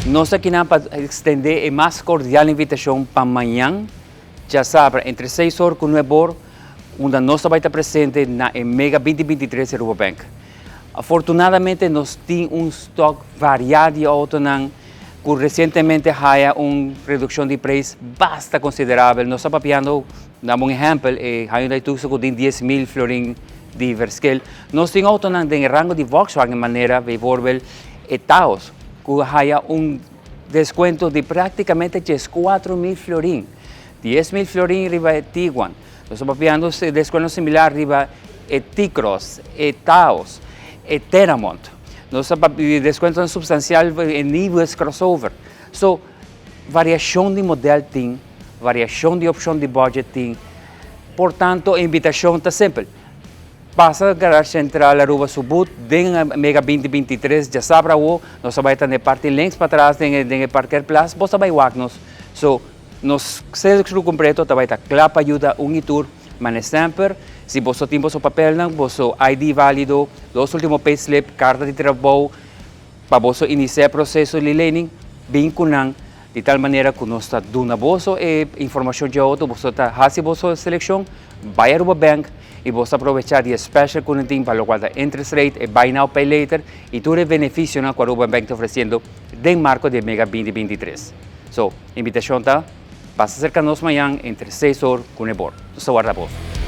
Nos ta akinan pa extende e mas cordial invitacion pa mañan djasabra entre seis or cu nuebe or unda nos ta bay ta presente na e Mega 2023 di Aruba Bank. Afortunadamente nos tin un stock varia di autonan cu recientemente haya un reduccion di prijs basta considerabel. Nos ta papiando, dam un ehempel, e Hyundai Tucson cu tin 10,000 florin di verschil. Nos tin autonan den e rango di Volkswagen manera bijvoorbeeld e Taos cu haya un descuento di practicamente 14,000 florin. 10,000 florin riba e Tiguan. Nos ta papiando descuento similar riba e T-Cross, e Taos, e Teramont. Nos ta papia descuentonan substancial e Nivus crossover. So, variacion di model tin, variacion di opcion di budget tin. Por tanto, e invitacion ta simpel. Pasa Garage Central Aruba su booth den Mega 2023 djasabra awo. Nos ta bai ta na e parti links patras den e parkeerplaats. Bo ta bai wak nos. So, nos sales crew completo ta bai ta kla pa yuda un y tur. Mane semper, si boso tin boso papelnan, boso ID valido, dos ultimo payslip, carta di trabou, pa boso inicia e proceso di lening, bin cu nan di tal manera cu nos ta duna boso e informacion dje auto, boso ta haci boso seleccion, bay Aruba Bank y boso ta aprovecha di e special cu nan tin pa locual ta interest rate, e buy now pay later y tur e beneficionan cu Aruba Bank ta ofreciendo den marco di e Mega 2023. So, invitacion ta, pasa cerca nos mañan entre 6 or cu 9 or. Nos ta warda boso.